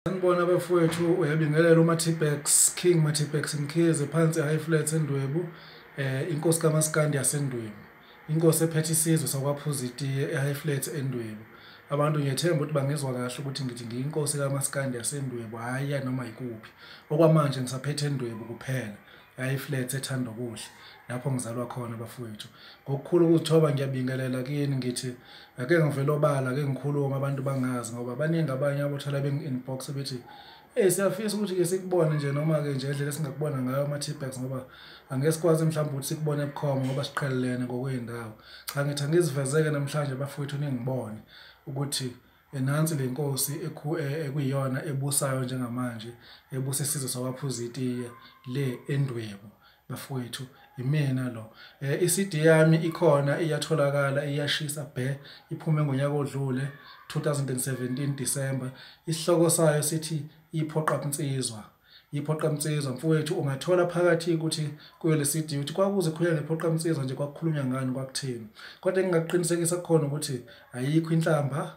Sanibona bafowethu, uyabingelela uMathipex, King Mathipex Mkhize phansi eHigh Flats eNdwebu, inkosi kaMaskandi yaseNdwebu. Inkosi ephethe isizwe sakwaPhuza itiye eHigh Flats eNdwebu. Abantu ngiyethemba ukuthi bangizwa kahle ukuthi ngithi ngiyinkosi kaMaskandi yaseNdwebu, hhayi ya noma yikuphi. Okwamanje ngisaphethe eNdwebu kuphela, eHigh Flats eThandokuhle, lapho ngizalwa khona bafowethu. Ngokukhulu ukuzithoba ngiyabingelela kini ngithi ake ngivele obala, ake ngikhulume abantu bangazi ngoba baningi abanye abothola bengi-inbox bethi hey, siyafisa ukuthi-ke sikubone nje noma-ke nje indlela esingakubona ngayo ama-T-Bags ngoba angeke sikwazi mhlawumbe ukuthi sikubone ebukhoma ngoba siqhelelene ngokwey'ndawo. Cha, ngithi angizivezeke namhlanje bafowethu ningibone ukuthi nansi le nkosi ekuyiyona ebusayo njengamanje, ebusa isizwe sakwaPhuza itiye le eNdwebu bafowethu, imina lo. I-CD yami ikhona, iyatholakala, iyashisa bhe, iphume ngonyaka odlule 2017 December. Isihloko sayo sithi Iphoqa Nsizwa. Iphoqa Nsizwa mfowethu, ungathola phakathi ukuthi kuyo le CD ukuthi kwakuze khulunywa ngephoqa nsizwa nje, kwakukhulunywa ngani, kwakuthini. Kodwa engingakuqinisekisa kukhona ukuthi ayikho inhlamba,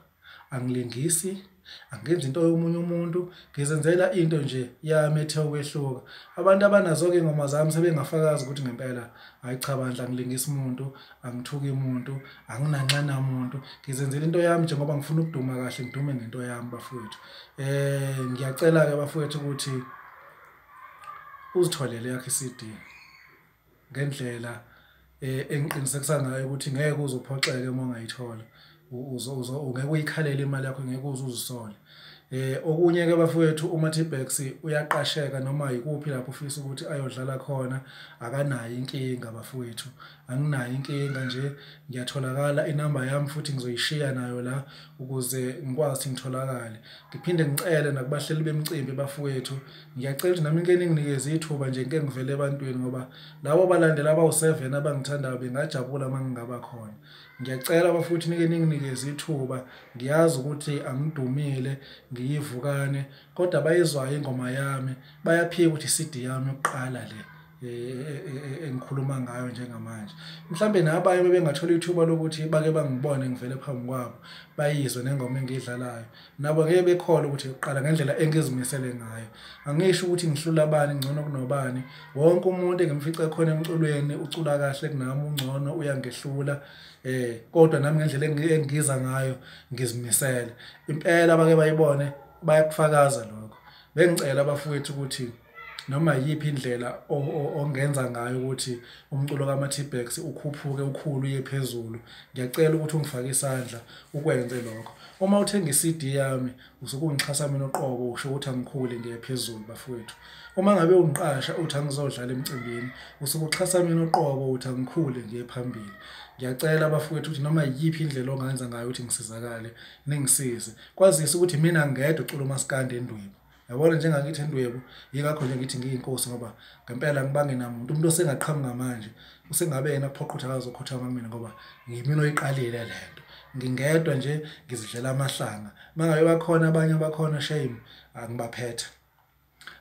angilingisi, angenzi into yomunye umuntu, ngizenzela into nje yami ethe ukwehluka. Abantu abanazo-ke iy'ngoma zami sebengafakaza ukuthi ngempela hhayi cha bandla, angilingisi muntu, angithuki muntu, anginanxa namuntu, ngizenzela into yami nje ngoba ngifuna ukuduma kahle, ngidume ngento yami bafowethu. Ngiyacela-ke bafowethu ukuthi uzitholele yakho i-CD ngendlela engiqinisekisa ngayo ukuthi ngeke uze uphoxeke uma ungayithola, ungeke uyikhalele imali yakho, ngeke uze uzisole. Okunye-ke bafowethu, uMathipex uyaqasheka noma yikuphi lapho ufisa ukuthi ayodlala khona, akanayo inkinga bafowethu, anginayo inkinga nje, ngiyatholakala. Inamba yami futhi ngizoyishiya nayo la ukuze ngikwazi ukuthi ngitholakale. Ngiphinde ngicele nakubahleli bemicimbi bafowethu, ngiyacela ukuthi nami ngike ninginikeze ithuba nje ngike ngivele ebantwini ngoba labo balandeli abawu-7 abangithandayo bengajabula uma ngingaba khona. Ngiyacela bafowethu nike ninginikeze ithuba, ngiyazi ukuthi angidumile, ngiyivukane, kodwa bayizwayo ingoma yami, bayaphika ukuthi i-CD yami yokuqala le engikhuluma ngayo njengamanje. Mhlambe nabanye bebengathola ithuba lokuthi bake bangibone ngivele phambi kwabo, bayizwe nengoma engiyidlalayo, nabo ngeke bekholwe ukuthi yokuqala ngendlela engizimisele ngayo. Angisho ukuthi ngihlula bani, ngcono kunobani, wonke umuntu engimfice khona emculweni ucula kahle kunami, ungcono, uyangehlula, kodwa nami ngendlela engiza ngayo ngizimisele impela, bake bayibone, bayakufakaza lokho. Bengicela abafowethu ukuthi noma yiphi indlela ongenza ngayo ukuthi umculo kaMathipex ukhuphuke, ukhulu, uye phezulu, ngiyacela ukuthi ungifake isandla ukwenze lokho. Uma uthenga i-CD yami usuke ungixhasa mina uqobo, usho ukuthi angikhule ngiye phezulu bafowethu. Uma ngabe ungiqasha uthi angizodlala emcimbini, usuke uxhasa mina uqobo uthi angikhule ngiye phambili. Ngiyacela bafowethu ukuthi noma yiphi indlela ongenza ngayo ukuthi ngisizakale, ningisize. Kwazise ukuthi mina ngedwa ucula uMaskandi eNdwebu. Yabona njengangithi eNdwebu, yingakho nje ngithi ngiyinkosi ngoba ngempela ngibange namuntu. Umuntu osengaqhamuka manje usengabe yena kuphoqa ukuthi akazokhothama kumina ngoba ngimina oyiqalile le nto. Ngingedwa nje ngizidlela amahlanga. Mangabe bakhona abanye abakhona, shame, angibaphethe.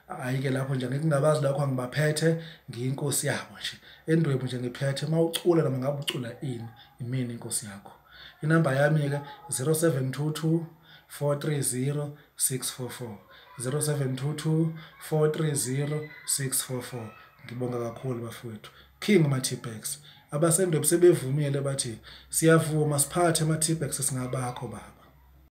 Hhayi-ke lapho nje ngikungabazi lokho, angibaphethe, ngiyinkosi yabo nje. ENdwebu nje ngiphethe, uma ucula noma ngabe ucula ini, imina inkosi yakho. Inamba yami-ke 0722 430 644, 0722 430 644. Ngibonga kakhulu bafowethu. King Mathipex. AbaseNdwebu sebevumile bathi siyavuma siphathe ama-T-Bags singabakho baba.